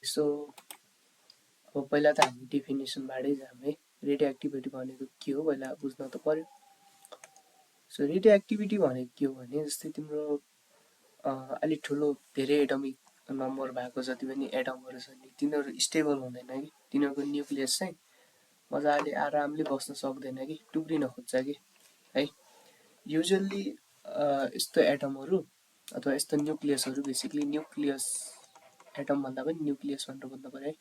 So अब पहिला त हामी डेफिनेसनबाटै जाम है। रेडियोएक्टिभिटी भनेको के हो पहिला बुझ्न त पर्यो। सो रेडियोएक्टिभिटी भनेको के हो भने जस्तै तिम्रो अलिक ठुलो धेरै एटमिक नम्बर भएको जति पनि एटमहरू छन् नि तिनीहरू स्टेबल हुँदैन कि तिनीहरूको न्युक्लियस चाहिँ मजाले आरामले बस्न सक्दैन कि टुक्रिन खोज्छ कि है। युजुअल्ली यस्तो एटमहरू अथवा यस्तो न्युक्लियसहरू बेसिकली न्युक्लियस एटम भन्दा पनि न्युक्लियस भनेर भन्नु पर्यो है।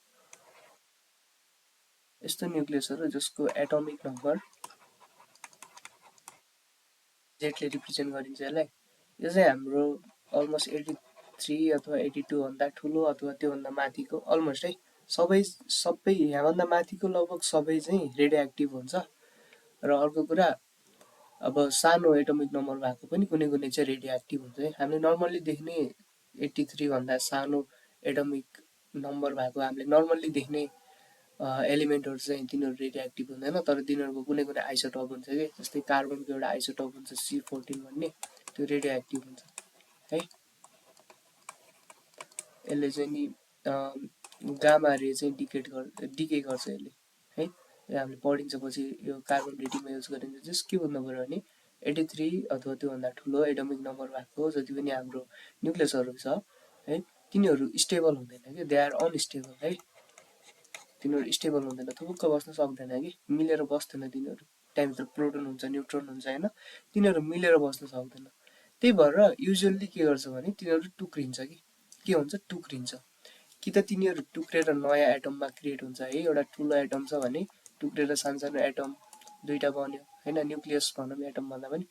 यस्तो न्युक्लियसहरू जसको एटमिक नम्बर जेटले रिप्रेजेन्ट गरिन्छ यसलाई। यो चाहिँ हाम्रो अलमोस्ट 83 अथवा 82 भन्दा ठुलो अथवा त्योभन्दा माथिको अलमोस्ट है सबै यहाँभन्दा माथिको लगभग सबै चाहिँ रेडियोएक्टिभ हुन्छ। र अर्को कुरा अब सानो एटमिक नम्बर भएको पनि कुनै कुनै चाहिँ रेडियोएक्टिभ हुन्छ है। हामीले नर्मल्ली देख्ने 83 भन्दा सानो एटमिक नम्बर भएको हामीले नर्मल्ली देख्ने एलिमेन्टहरू चाहिँ तिनीहरू रेडियोएक्टिभ हुँदैन, तर तिनीहरूको कुनै कुनै आइसोटोप हुन्छ कि जस्तै कार्बनको एउटा आइसोटोप हुन्छ C14 भन्ने, त्यो रेडियोएक्टिभ हुन्छ है। यसले चाहिँ नि गामा रे चाहिँ डिके गर्छ यसले है। यो हामीले पढिन्छ पछि यो कार्बन डेटिङमा युज गरिन्छ। जस के बुझ्नु पऱ्यो भने 83 अथवा त्योभन्दा ठुलो एटमिक नम्बर भएको जति पनि हाम्रो न्युक्लियसहरू छ है तिनीहरू स्टेबल हुँदैन कि, दे आर अनस्टेबल है। तिनीहरू स्टेबल हुँदैन, थुक्क बस्न सक्दैन कि, मिलेर बस्दैन तिनीहरू। त्यहाँभित्र प्रोटोन हुन्छ न्युट्रोन हुन्छ होइन, तिनीहरू मिलेर बस्न सक्दैन। त्यही भएर युजुअल्ली के गर्छ भने तिनीहरू टुक्रिन्छ कि के हुन्छ टुक्रिन्छ कि त तिनीहरू टुक्रेर नयाँ एटममा क्रिएट हुन्छ है। एउटा ठुलो एटम छ भने टुक्रेर सानो एटम दुईटा बन्यो होइन, न्युक्लियस भनौँ एटम भन्दा पनि।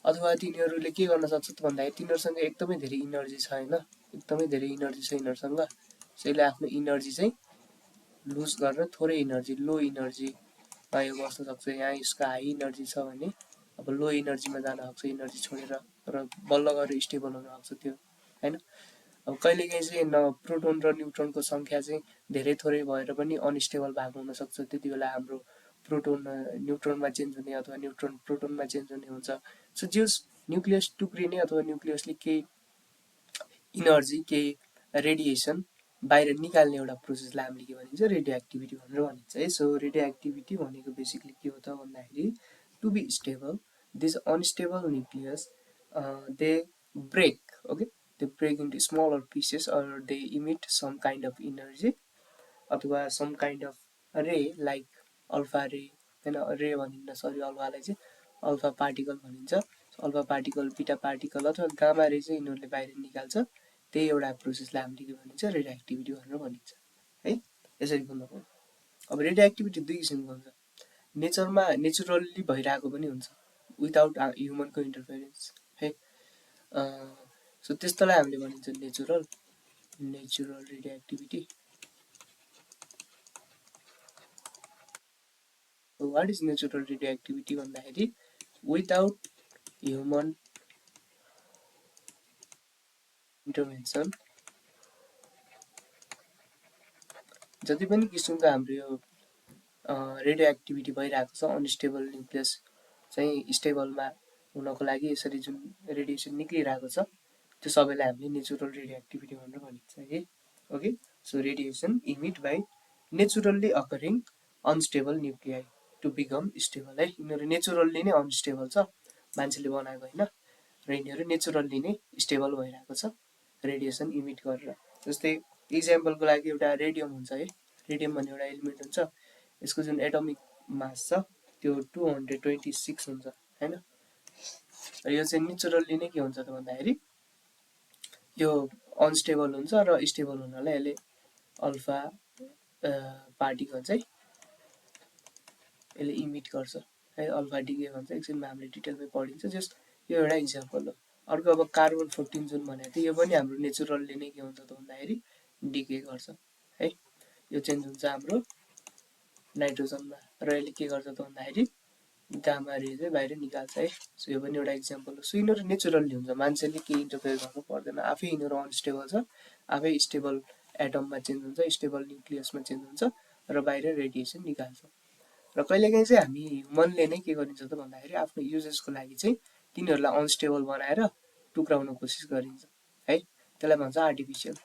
अथवा तिनीहरूले के गर्न सक्छ त भन्दाखेरि तिनीहरूसँग एकदमै धेरै इनर्जी छ होइन, एकदमै धेरै इनर्जी छ यिनीहरूसँग। यसैले आफ्नो इनर्जी चाहिँ लुज गरेर थोरै इनर्जी लो इनर्जीमा यो बस्न सक्छ। यहाँ यसको हाई इनर्जी छ भने अब लो इनर्जीमा जान सक्छ इनर्जी छोडेर, र बल्ल गरेर स्टेबल हुन सक्छ त्यो होइन। अब कहिलेकाहीँ चाहिँ प्रोटोन र न्युट्रोनको सङ्ख्या चाहिँ धेरै थोरै भएर पनि अनस्टेबल भएको हुनसक्छ। त्यति बेला हाम्रो प्रोटोन न्युट्रोनमा चेन्ज हुने अथवा न्युट्रोन प्रोटोनमा चेन्ज हुने हुन्छ। सो जस न्युक्लियस टुक्रिने अथवा न्युक्लियसले केही इनर्जी केही रेडिएसन बाहिर निकाल्ने एउटा प्रोसेसलाई हामीले के भनिन्छ रेडियोएक्टिभिटी भनेर भनिन्छ है। सो रेडियोएक्टिभिटी भनेको बेसिकली के हो त भन्दाखेरि to be stable this unstable nucleus they break okay, they break into smaller pieces or they emit some kind of energy अथवा some kind of ray like alpha रे होइन, रे भनिन्न सरी अल्फालाई चाहिँ अल्फा पार्टिकल भनिन्छ। अल्फा पार्टिकल बिटा particle अथवा gamma ray चाहिँ यिनीहरूले बाहिर निकाल्छ। त्यही एउटा प्रोसेसलाई हामीले के भनिन्छ रेडियोएक्टिभिटी भनेर भनिन्छ है। यसरी बुझ्नु पर्यो। अब रेडियोएक्टिभिटी दुई किसिमको हुन्छ, नेचरमा नेचुरल्ली भइरहेको पनि हुन्छ विदाउट ह्युमनको इन्टरफेरेन्स है। सो त्यस्तोलाई हामीले भनिन्छ नेचुरल रेडियोएक्टिभिटी। वाट इज नेचुरल रेडियोएक्टिभिटी भन्दाखेरि विदाउट ह्युमन इन्टरभेन्सन जति पनि किसिमको हाम्रो यो रेडियोएक्टिभिटी भइरहेको छ अनस्टेबल न्युक्लियस चाहिँ स्टेबलमा हुनको लागि यसरी जुन रेडिएसन निक्लिरहेको छ त्यो सबैलाई हामीले नेचुरल रेडियोएक्टिभिटी भनेर भनिन्छ है। Okay, so radiation emit by naturally occurring unstable nuclei to become stable है। यिनीहरू नेचुरल्ली नै अनस्टेबल छ, मान्छेले बनाएको होइन, र यिनीहरू नेचुरल्ली नै स्टेबल भइरहेको छ रेडिएसन इमिट गरेर। जस्तै इक्जाम्पलको लागि एउटा रेडियम हुन्छ है, रेडियम भन्ने एउटा एलिमेन्ट हुन्छ, यसको जुन एटमिक मास छ त्यो 226 हुन्छ होइन। र यो चाहिँ नेचुरल्ली नै के हुन्छ त भन्दाखेरि यो अनस्टेबल हुन्छ र स्टेबल हुनलाई यसले अल्फा पार्टिकल चाहिँ यसले इमिट गर्छ है, अल्फा डिके भन्छ। एकछिनमा हामीले डिटेलमै पढिन्छ, जस्ट यो एउटा इक्जाम्पल हो। अर्को अब कार्बन 14 जुन भनेको थियो यो पनि हाम्रो नेचुरल्ली नै के हुन्छ त भन्दाखेरि डिके गर्छ है। यो चेन्ज हुन्छ हाम्रो नाइट्रोजनमा र यसले के गर्छ त भन्दाखेरि गामा रे चाहिँ बाहिर निकाल्छ है। सो यो पनि एउटा इक्जाम्पल हो। सो यिनीहरू नेचुरल्ली हुन्छ, मान्छेले केही इन्टरफेयर गर्नु पर्दैन, आफै यिनीहरू अनस्टेबल छ, आफै स्टेबल एटममा चेन्ज हुन्छ, स्टेबल न्युक्लियसमा चेन्ज हुन्छ र बाहिर रेडिएसन निकाल्छ। र कहिलेकाहीँ चाहिँ हामी ह्युमनले नै के गरिन्छ त भन्दाखेरि आफ्नो युजेसको लागि चाहिँ तिनीहरूलाई अनस्टेबल बनाएर टुक्राउन कोसिस गरिन्छ है, त्यसलाई भन्छ आर्टिफिसियल।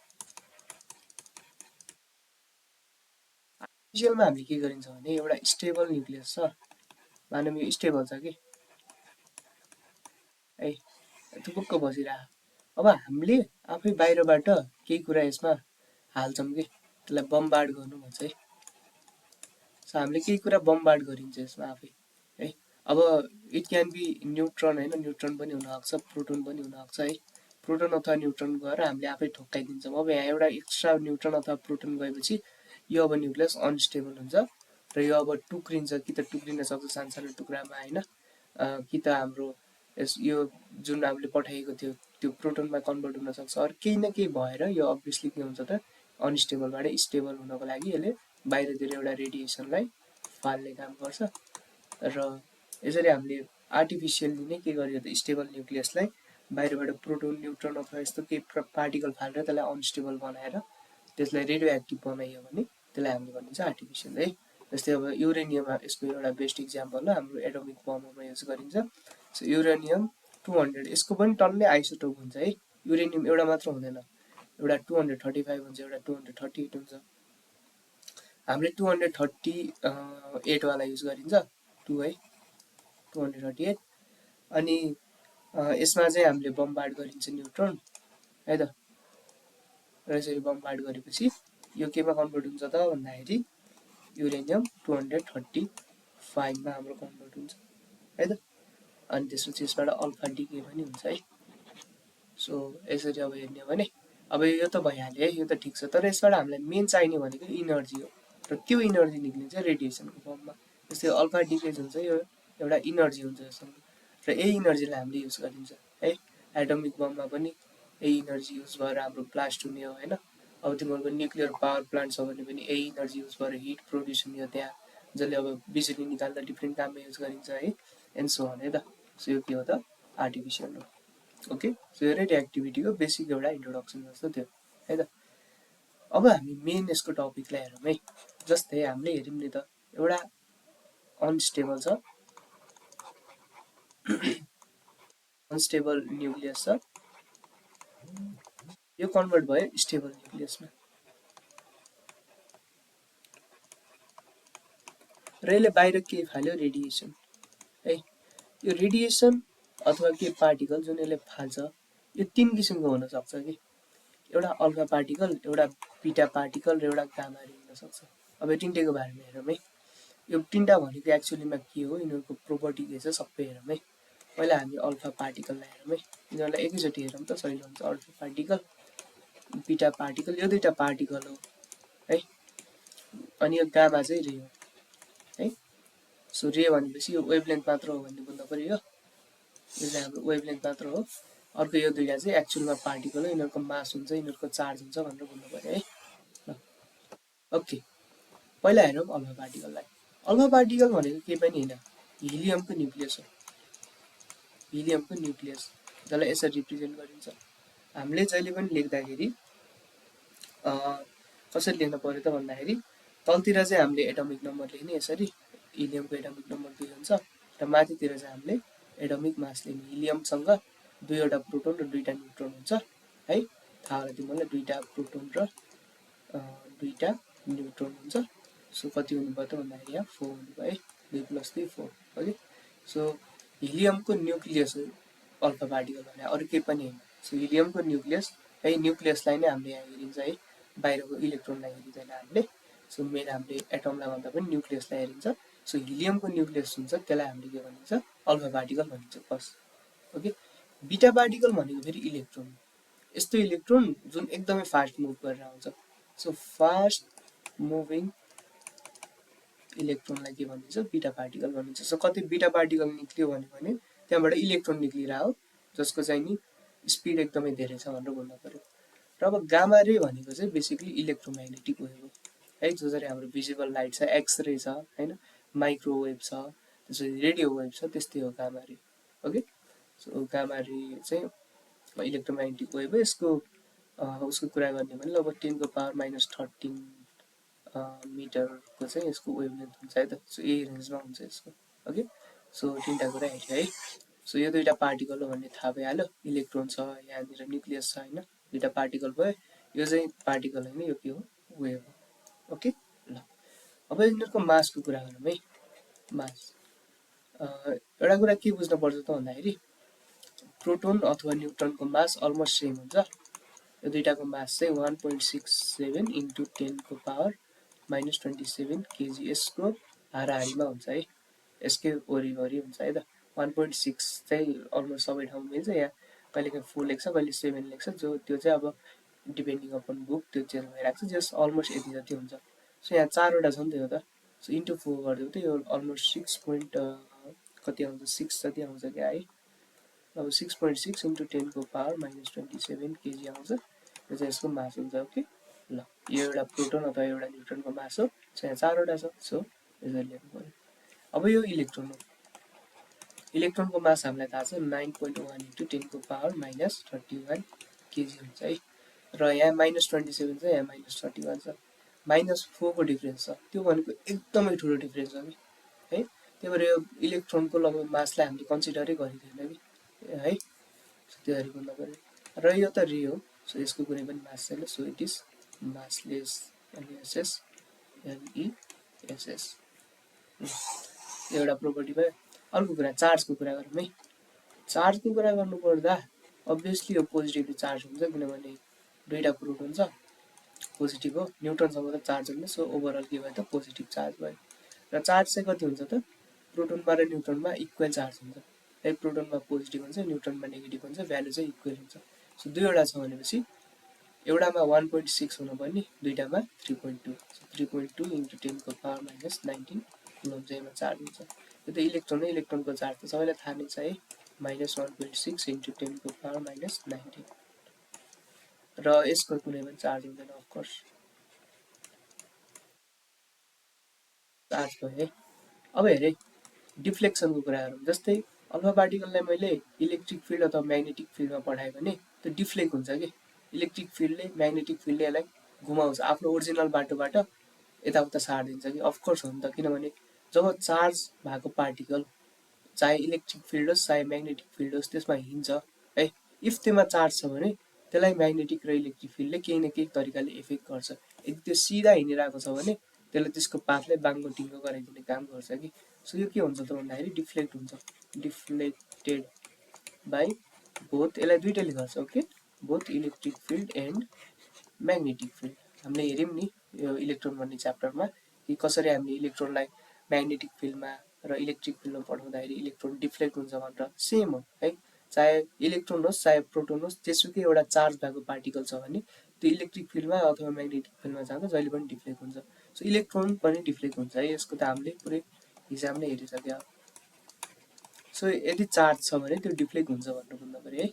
आर्टिफिसियलमा हामीले के गरिन्छ भने एउटा स्टेबल न्युक्लियस छ, मानौँ यो स्टेबल छ कि है, थुपुक्क बसिरह। अब हामीले आफै बाहिरबाट केही कुरा यसमा हाल्छौँ कि त्यसलाई बम्बार्ड गर्नु भन्छ है। सो हामीले केही कुरा बम्बार्ड गरिन्छ यसमा आफै है। अब इट क्यान बी न्युट्रन होइन, न्युट्रन पनि हुनसक्छ, प्रोटोन पनि हुनसक्छ है। प्रोटोन अथवा न्युट्रन गएर हामीले आफै ठोक्काइदिन्छौँ। अब यहाँ एउटा एक्स्ट्रा न्युट्रन अथवा प्रोटोन गएपछि यो अब न्युक्लियस अनस्टेबल हुन्छ र यो अब टुक्रिन्छ, कि त टुक्रिन सक्छ सानो सानो टुक्रामा होइन, कि त हाम्रो यो जुन हामीले पठाएको थियो त्यो प्रोटोनमा कन्भर्ट हुनसक्छ, अरू केही न केही भएर यो अभियसली के हुन्छ त अनस्टेबलबाट स्टेबल हुनको लागि यसले बाहिरतिर एउटा रेडिएसनलाई फाल्ने काम गर्छ। र यसरी हामीले आर्टिफिसियल्ली नै के गरियो त स्टेबल न्युक्लियसलाई बाहिरबाट प्रोटोन न्युट्रोन अथवा यस्तो केही पार्टिकल फालेर त्यसलाई अनस्टेबल बनाएर त्यसलाई रेडियो एक्टिभ बनाइयो भने त्यसलाई हामीले भनिन्छ आर्टिफिसियल है। जस्तै अब युरेनियममा यसको एउटा बेस्ट इक्जाम्पल हो, हाम्रो एटोमिक बममा युज गरिन्छ। सो युरेनियम 200 यसको पनि टन्नै आइसोटोप हुन्छ है। युरेनियम एउटा मात्र हुँदैन, एउटा 235 हुन्छ, एउटा 238 हुन्छ। हामीले 238 वाला युज गरिन्छ, 2 है 238। अनि यसमा चाहिँ हामीले बम्बार्ड गरिन्छ न्युट्रोन है त, र यसरी बम्बार्ड गरेपछि यो केमा कन्भर्ट हुन्छ त भन्दाखेरि युरेनियम 235 मा हाम्रो कन्भर्ट हुन्छ है त। अनि त्यसपछि यसबाट अल्फा डिके पनि हुन्छ है। सो यसरी अब हेर्ने हो भने अब यो त भइहाल्यो है, यो त ठिक छ। तर यसबाट हामीलाई मेन चाहिने भनेको इनर्जी हो, र त्यो इनर्जी निक्लिन्छ रेडिएसनको फर्ममा। जस्तै अल्फा डिकेज हुन्छ, यो एउटा इनर्जी हुन्छ यसमा, र यही इनर्जीलाई हामीले युज गरिन्छ है। एटोमिक बममा पनि यही इनर्जी युज भएर हाम्रो ब्लास्ट हुने हो होइन। अब तिमीहरूको न्युक्लियर पावर प्लान्ट छ भने पनि यही इनर्जी युज भएर हिट प्रड्युस हुने हो त्यहाँ, जसले अब बिजुली निकाल्दा डिफ्रेन्ट काममा युज गरिन्छ है, एन्ड सो अन है त। सो यो के हो त आर्टिफिसियल हो। ओके, सो यो रेडियो एक्टिभिटीको बेसिक एउटा इन्ट्रोडक्सन जस्तो थियो है त। अब हामी मेन यसको टपिकलाई हेरौँ है। जस्तै हामीले हेऱ्यौँ नि त एउटा अनस्टेबल छ, अनस्टेबल न्युक्लियस छ, यो कन्भर्ट भयो स्टेबल न्युक्लियसमा, र यसले बाहिर के फाल्यो रेडिएसन है। यो रेडिएसन अथवा के पार्टिकल जुन यसले फाल्छ यो 3 किसिमको हुनसक्छ कि, एउटा अल्फा पार्टिकल, एउटा बिटा पार्टिकल र एउटा गामा रे हुनसक्छ। अब यो तिनटैको बारेमा हेरौँ है। यो तिनवटा भनेको एक्चुअलीमा के हो, यिनीहरूको प्रोपर्टी के छ सबै हेरौँ है। पहिला हामी अल्फा पार्टिकललाई हेरौँ है, यिनीहरूलाई एकैचोटि हेरौँ त सजिलो हुन्छ। अल्फा पार्टिकल, बिटा पार्टिकल, यो दुईवटा पार्टिकल हो है। अनि यो गामा चाहिँ रे हो है। सो रे भनेपछि यो वेभलेन्थ मात्र हो भन्ने बुझ्नु पऱ्यो। यो चाहिँ हाम्रो वेभलेन्थ मात्र हो। अर्को यो दुईवटा चाहिँ एक्चुअलमा पार्टिकल हो, यिनीहरूको मास हुन्छ, यिनीहरूको चार्ज हुन्छ भनेर बुझ्नु पऱ्यो है। ओके, पहिला हेरौँ अल्फा पार्टिकललाई। अल्फा पार्टिकल भनेको केही पनि होइन, हिलियमको न्युक्लियस हो। हिलियमको न्युक्लियस, जसलाई यसरी रिप्रेजेन्ट गरिन्छ। हामीले जहिले पनि लेख्दाखेरि कसरी लेख्न पर्यो त भन्दाखेरि तलतिर चाहिँ हामीले एटोमिक नम्बर लेख्ने यसरी, हिलियमको एटोमिक नम्बर 2 हुन्छ, र माथितिर चाहिँ हामीले एटोमिक मास लेख्ने। हिलियमसँग 2वटा प्रोटोन र 2टा न्युट्रोन हुन्छ है। थाहा होला तिमीहरूलाई 2टा प्रोटोन र 2टा न्युट्रोन हुन्छ। सो कति हुनुभयो त भन्दाखेरि यहाँ 4 हुनुभयो है, 2 + 3 4। ओके, सो हिलियमको न्युक्लियस हो अल्फा पार्टिकल भने, अरू केही पनि होइन। सो हिलियमको न्युक्लियस है, न्युक्लियसलाई नै हामीले यहाँ हेरिन्छ है, बाहिरको इलेक्ट्रोनलाई हेरिँदैन हामीले। सो मेन हामीले एटमलाई भन्दा पनि न्युक्लियसलाई हेरिन्छ। सो हिलियमको न्युक्लियस हुन्छ त्यसलाई हामीले के भनिन्छ अल्फा पार्टिकल भनिन्छ फर्स्ट। ओके, बिटा पार्टिकल भनेको फेरि इलेक्ट्रोन, यस्तो इलेक्ट्रोन जुन एकदमै फास्ट मुभ गरेर आउँछ। सो फास्ट मुभिङ इलेक्ट्रोनलाई के भनिन्छ बिटा पार्टिकल भनिन्छ। सो कति बिटा पार्टिकल निक्लियो भने त्यहाँबाट इलेक्ट्रोन निक्लिरहेको जसको चाहिँ नि स्पिड एकदमै धेरै छ भनेर भन्नु पर्यो। र अब गामा रे भनेको चाहिँ बेसिकली इलेक्ट्रोम्याग्नेटिक वेभ हो है, जसरी हाम्रो भिजिबल लाइट छ, एक्सरे छ होइन, माइक्रोवेभ छ, त्यसरी रेडियो वेभ छ, त्यस्तै हो gamma ray. Okay, so gamma ray चाहिँ इलेक्ट्रोम्याग्नेटिक वेभ हो। यसको उसको कुरा गर्ने भने लगभग 10⁻13 मिटरको चाहिँ यसको वेभलेन्थ हुन्छ है त। सो यही रेन्जमा हुन्छ यसको। ओके, सो तिनवटा कुरा हेऱ्यो है। सो यो दुईवटा पार्टिकल हो भन्ने थाहा भइहाल्यो, इलेक्ट्रोन छ यहाँनिर, न्युक्लियस छ होइन, दुईवटा पार्टिकल भयो। यो चाहिँ पार्टिकल होइन, यो के हो वेभ हो। ओके, ल अब यिनीहरूको मासको कुरा गरौँ है। मास एउटा कुरा के बुझ्नुपर्छ त भन्दाखेरि प्रोटोन अथवा न्युट्रनको मास अलमोस्ट सेम हुन्छ। यो दुइटाको मास चाहिँ 1.67 इन्टु 10 को पावर -27 केजी यसको हाराहारीमा हुन्छ है, यसकै वरिपरि हुन्छ है त। 1.6 चाहिँ अलमोस्ट सबै ठाउँमा मिल्छ, यहाँ कहिले काहीँ 4 लेख्छ कहिले 7 लेख्छ, जो त्यो चाहिँ अब डिपेन्डिङ अपन बुक त्यो चेन्ज भइरहेको छ, जस अलमोस्ट यति जति हुन्छ। सो यहाँ 4वटा छ नि त, यो त सो इन्टु 4 गरिदिउँ त यो अलमोस्ट 6 पोइन्ट कति आउँछ 6 जति आउँछ क्या है। अब 6.6 इन्टु 10 को पावर -27 केजी आउँछ, यो चाहिँ यसको मास हुन्छ। ओके ल, यो एउटा प्रोटोन अथवा एउटा न्युट्रनको मास हो। सो यहाँ 4वटा छ, सो यसरी लेख्नु पऱ्यो। अब यो इलेक्ट्रोन हो, इलेक्ट्रोनको मास हामीलाई थाहा छ 9.1 इन्टु 10 को पावर -31 केजी हुन्छ है। र यहाँ -27 छ, यहाँ -31 छ, -4 को डिफ्रेन्स छ, त्यो भनेको एकदमै ठुलो डिफ्रेन्स हो कि है। त्यही भएर यो इलेक्ट्रोनको लगभग मासलाई हामीले कन्सिडरै गरिँदैन कि है, त्योहरू बुझ्नु पऱ्यो। र यो त रे हो, सो यसको कुनै पनि मास छैन, so it is massless, LSS LESS. एउटा प्रोपर्टी भयो। अर्को कुरा चार्जको कुरा गरौँ है। चार्जको कुरा गर्नुपर्दा अभियसली यो पोजिटिभली चार्ज हुन्छ, किनभने दुईवटा प्रोटोन छ, पोजिटिभ हो, न्युट्रनसँग त चार्ज हुँदैन, सो ओभरअल के भयो त पोजिटिभ चार्ज भयो। र चार्ज चाहिँ कति हुन्छ त प्रोटोनमा र न्युट्रनमा इक्वल चार्ज हुन्छ है, प्रोटोनमा पोजिटिभ हुन्छ न्युट्रनमा नेगेटिभ हुन्छ, भ्यालु चाहिँ इक्वल हुन्छ। सो दुईवटा छ भनेपछि एउटामा 1.6 हुनुपर्ने, दुईटामा 3.2, 3.2 इन्टु 10 को पावर -19 कुलम चाहिँ यसमा चार्ज हुन्छ। यो त इलेक्ट्रोन हो, इलेक्ट्रोनको चार्ज त सबैलाई थाहा नै छ है, -1.6 इन्टु 10 को पावर -19 र यसको कुनै पनि चार्ज हुँदैन अफकोर्स, चार्ज भयो है। अब हेरेँ डिफ्लेक्सनको कुरा गरौँ, जस्तै अल्फा पार्टिकललाई मैले इलेक्ट्रिक फिल्ड अथवा म्याग्नेटिक फिल्डमा पठाएँ भने त्यो डिफ्लेक्ट हुन्छ कि, इलेक्ट्रिक फिल्डले म्याग्नेटिक फिल्डले यसलाई घुमाउँछ, आफ्नो ओरिजिनल बाटोबाट यताउता सारिदिन्छ कि। अफकोर्स हो नि त, किनभने जब चार्ज भएको पार्टिकल चाहे इलेक्ट्रिक फिल्ड होस् चाहे म्याग्नेटिक फिल्ड होस् त्यसमा हिँड्छ है, इफ त्यसमा चार्ज छ भने त्यसलाई म्याग्नेटिक र इलेक्ट्रिक फिल्डले केही न केही तरिकाले इफेक्ट गर्छ। यदि त्यो सिधा हिँडिरहेको छ भने त्यसले त्यसको पाथलाई बाङ्गो टिङ्गो गराइदिने काम गर्छ कि। सो यो के हुन्छ त भन्दाखेरि डिफ्लेक्ट हुन्छ, डिफ्लेक्टेड बाई बोथ, यसलाई दुइटैले गर्छ okay, both electric field and magnetic field. हामीले हेऱ्यौँ नि यो इलेक्ट्रोन भन्ने च्याप्टरमा कि कसरी हामीले इलेक्ट्रोनलाई म्याग्नेटिक फिल्डमा र इलेक्ट्रिक फिल्डमा पठाउँदाखेरि इलेक्ट्रोन डिफ्लेक्ट हुन्छ भनेर, सेम हो है। चाहे इलेक्ट्रोन होस् चाहे प्रोटोन होस्, जेसुकै एउटा चार्ज भएको पार्टिकल छ भने त्यो इलेक्ट्रिक फिल्डमा अथवा म्याग्नेटिक फिल्डमा जाँदा जहिले पनि डिफ्लेक्ट हुन्छ। सो इलेक्ट्रोन पनि डिफ्लेक्ट हुन्छ है, यसको त हामीले पुरै हिसाब नै हेरिसक्यो। सो यदि चार्ज छ भने त्यो डिफ्लेक्ट हुन्छ भनेर बुझ्नु पऱ्यो है,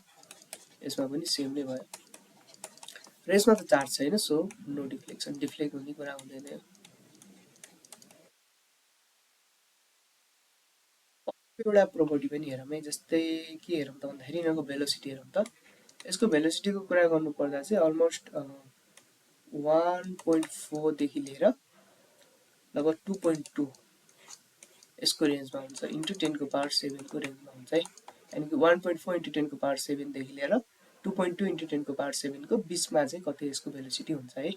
यसमा पनि सेम नै भयो। र यसमा त चार्ज छैन, सो नो डिफ्लेक्सन, डिफ्लेक्ट हुने कुरा हुँदैन। एउटा प्रोपर्टी पनि हेरौँ है, जस्तै के हेरौँ त भन्दाखेरि यिनीहरूको भेलोसिटी हेरौँ त। यसको भेलोसिटीको कुरा गर्नुपर्दा चाहिँ अलमोस्ट 1.4 देखि लिएर लगभग 2.2 यसको रेन्जमा हुन्छ, इन्टु 10 को पावर 7 को रेन्जमा हुन्छ है। यानि कि 1.4 इन्टु 10 को पावर 7 देखि लिएर 2.2 इन्टु 10 को पावर 7 को बिचमा चाहिँ कति यसको भेलोसिटी हुन्छ है,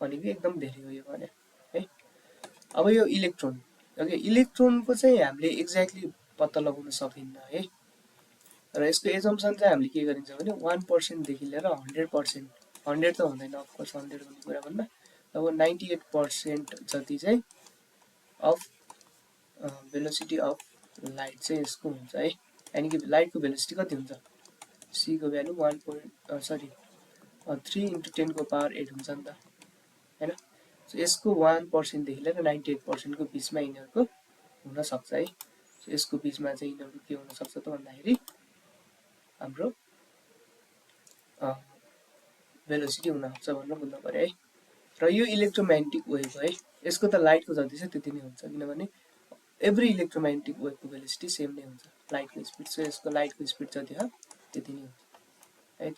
भनेको एकदम धेरै हो यो भने है। अब यो इलेक्ट्रोन, ओके, इलेक्ट्रोनको चाहिँ हामीले एक्ज्याक्टली पत्ता लगाउन सकिन्न है, र यसको एजम्सन चाहिँ हामीले के गरिन्छ भने 1% देखि लिएर 100%, 100 त हुँदैन अफकोर्स, 100 भन्ने कुरा भन्न, अब 98% जति चाहिँ अफ भेलोसिटी अफ लाइट चाहिँ यसको हुन्छ है। यानि कि लाइटको भेलोसिटी कति हुन्छ, सीको भ्यालु 3 इन्टु 10 को पावर 8 हुन्छ नि त होइन। सो यसको 1% देखि लिएर 98% को बिचमा यिनीहरूको हुनसक्छ है। सो यसको बिचमा चाहिँ यिनीहरू के हुनसक्छ त भन्दाखेरि हाम्रो भेलोसिटी हुनसक्छ भनेर बुझ्नु पऱ्यो है। र यो इलेक्ट्रोम्याग्नेटिक वेभ है, यसको त लाइटको जति छ त्यति नै हुन्छ, किनभने एभ्री इलेक्ट्रोम्याग्नेटिक वेभको भेलोसिटी सेम नै हुन्छ, लाइटको स्पिड, सो यसको लाइटको स्पिड जति छ त्यति नै हुन्छ है।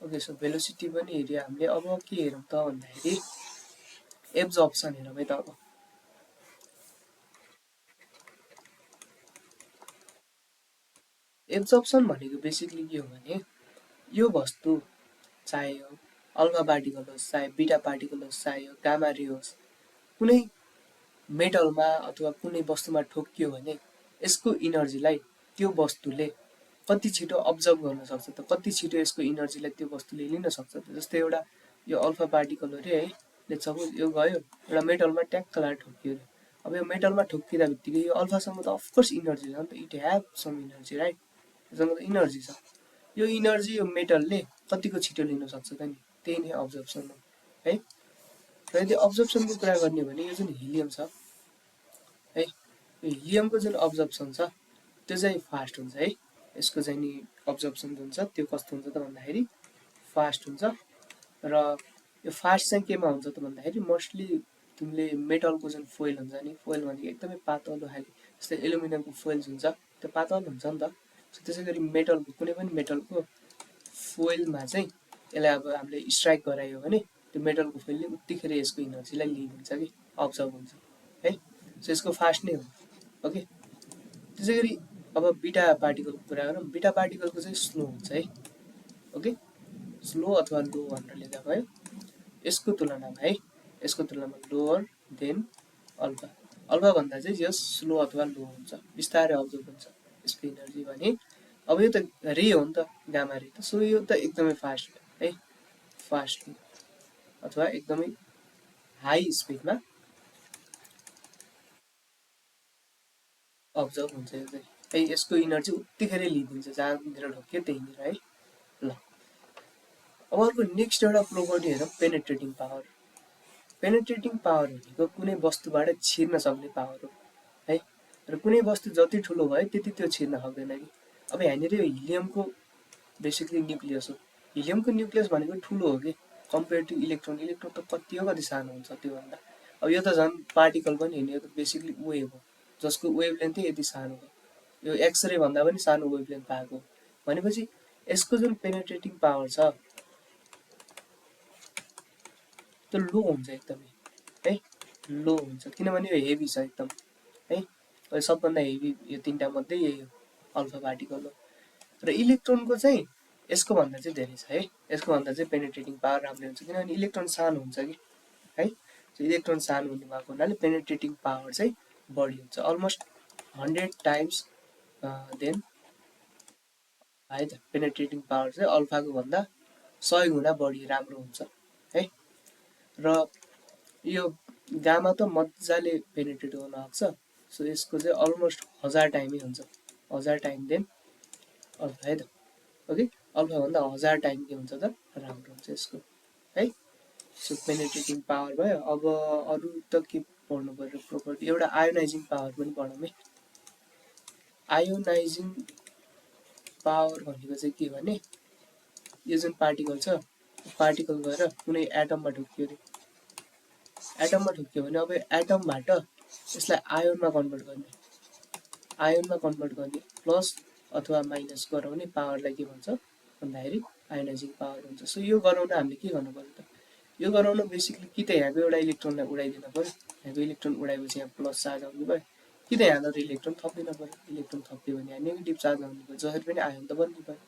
ओके, सो भेलोसिटी पनि हेऱ्यो हामीले। अब के हेरौँ त भन्दाखेरि एब्जर्प्सन हेरौँ है त। अब एब्जर्प्सन भनेको बेसिकली के हो भने यो वस्तु चाहे यो अल्फा पार्टिकल होस् चाहे बिटा पार्टिकल होस् चाहे यो गामा रे होस्, कुनै मेटलमा अथवा कुनै वस्तुमा ठोक्कियो भने यसको इनर्जीलाई त्यो वस्तुले कति छिटो अब्जर्भ गर्न सक्छ त, कति छिटो यसको इनर्जीलाई त्यो वस्तुले लिन सक्छ त। जस्तै एउटा यो अल्फा पार्टिकल अरे है, लेट्स सपोज यो गयो एउटा मेटलमा ट्याक्क लाएर ठोक्कियो अरे। अब यो मेटलमा ठोक्किँदा बित्तिकै यो अल्फासँग त अफकोर्स इनर्जी छ नि त, it have some energy right, यससँग त इनर्जी छ। यो इनर्जी यो मेटलले कतिको छिटो लिन सक्छ त नि, त्यही नै अब्जर्प्सन हो है। र यदि अब्जर्प्सनको कुरा गर्ने भने यो जुन हिलियम छ है, यो हिलियमको जुन अब्जर्प्सन छ त्यो चाहिँ फास्ट हुन्छ है। यसको चाहिँ नि अब्जर्प्सन जुन छ त्यो कस्तो हुन्छ त भन्दाखेरि फास्ट हुन्छ। र यो फास्ट चाहिँ केमा हुन्छ त भन्दाखेरि मोस्टली तिमीले मेटलको जुन फोइल हुन्छ नि, फोइल भनेको एकदमै पातलो खाले, जस्तै एलुमिनियमको फोइल्स हुन्छ त्यो पातलो हुन्छ नि त। त्यसै गरी मेटलको कुनै पनि मेटलको फोइलमा चाहिँ यसलाई अब हामीले स्ट्राइक गरायो भने त्यो मेटलको फोइलले उत्तिखेर यसको इनर्जीलाई लिइदिन्छ कि अब्जर्भ हुन्छ है। सो यसको फास्ट नै हो ओके। त्यसै गरी अब बिटा पार्टिकलको कुरा गरौँ, बिटा पार्टिकलको चाहिँ स्लो हुन्छ है ओके, स्लो अथवा लो भनेर लेख्दा भयो। यसको तुलनामा है, यसको तुलनामा लोवर देन अल्फा, अल्फा भन्दा चाहिँ यो स्लो अथवा लो हुन्छ, बिस्तारै अब्जर्भ हुन्छ यसको इनर्जी भने। अब यो त रे हो नि त, गामा रे त, सो यो त एकदमै फास्ट है, फास्ट अथवा एकदमै हाई स्पिडमा अब्जर्भ हुन्छ यो चाहिँ है। यसको इनर्जी उत्तिखेरै लिइदिन्छ जहाँनिर ढोक्यो त्यहीँनिर है। ल अब अर्को नेक्स्ट एउटा प्रोपर्टी हेरौँ, पेनेट्रेटिङ पावर। पेनेट्रेटिङ पावर भनेको कुनै वस्तुबाट छिर्न सक्ने पावर हो है। र कुनै वस्तु जति ठुलो भयो त्यति त्यो छिर्न सक्दैन कि। अब यहाँनिर यो हिलियमको बेसिकली न्युक्लियस हो, हिलियमको न्युक्लियस भनेको ठुलो हो कि कम्पेयर टु इलेक्ट्रोन, इलेक्ट्रोन त कति हो कति सानो हुन्छ त्योभन्दा। अब यो त झन् पार्टिकल पनि होइन, यो त बेसिकली वेभ हो जसको वेभ लेन्थै यति सानो हो, यो एक्सरे भन्दा पनि सानो वेभ लेन्थ पाएको भनेपछि यसको जुन पेनेट्रेटिङ पावर छ त्यो लो हुन्छ एकदमै है, लो हुन्छ किनभने यो हेभी छ एकदम है। सबभन्दा हेभी यो तिनवटा मध्ये यही हो, अल्फा पार्टिकल हो। र इलेक्ट्रोनको चाहिँ यसको भन्दा चाहिँ धेरै छ है, यसको भन्दा चाहिँ पेनेट्रेटिङ पावर राम्रै हुन्छ किनभने इलेक्ट्रोन सानो हुन्छ कि है। इलेक्ट्रोन सानो हुने भएको हुनाले पेनेट्रेटिङ पावर चाहिँ बढी हुन्छ, अलमोस्ट 100 टाइम्स देन है त। पेनेट्रेटिङ पावर चाहिँ अल्फाको भन्दा 100 गुणा बढी राम्रो हुन्छ है। र यो गामा त मजाले पेनेट्रेट गर्न सक्छ, सो यसको चाहिँ अलमोस्ट 1000 टाइमै हुन्छ, 1000 टाइम देन अल्फा है त ओके। अल्फा भन्दा 1000 टाइम के हुन्छ त राम्रो हुन्छ यसको है। सो पेनेट्रेटिङ पावर भयो। अब अरू त के पढ्नु पर्यो प्रोपर्टी, एउटा आयोनाइजिङ पावर पनि पढौँ है। आयोनाइजिङ पावर भनेको चाहिँ के भने यो जुन पार्टिकल छ, पार्टिकल गएर कुनै एटममा ढुक्यो अरे, एटममा ढुक्यो भने अब एटमबाट यसलाई आयोनमा कन्भर्ट गर्ने, आयोनमा कन्भर्ट गर्ने प्लस अथवा माइनस गराउने पावरलाई के भन्छ भन्दाखेरि आयोनाइजिङ पावर हुन्छ। सो यो गराउन हामीले के गर्नु पर्यो त, यो गराउन बेसिकली कि त यहाँको एउटा इलेक्ट्रोनलाई उडाइदिन पर्यो, यहाँको इलेक्ट्रोन उडाएपछि यहाँ प्लस चार्ज आउनु भयो, कि त यहाँबाट इलेक्ट्रोन थपिदिन पर्यो, इलेक्ट्रोन थपिदियो भने यहाँ नेगेटिभ चार्ज आउनु भयो, जसरी पनि आयोन त बन्नु भयो।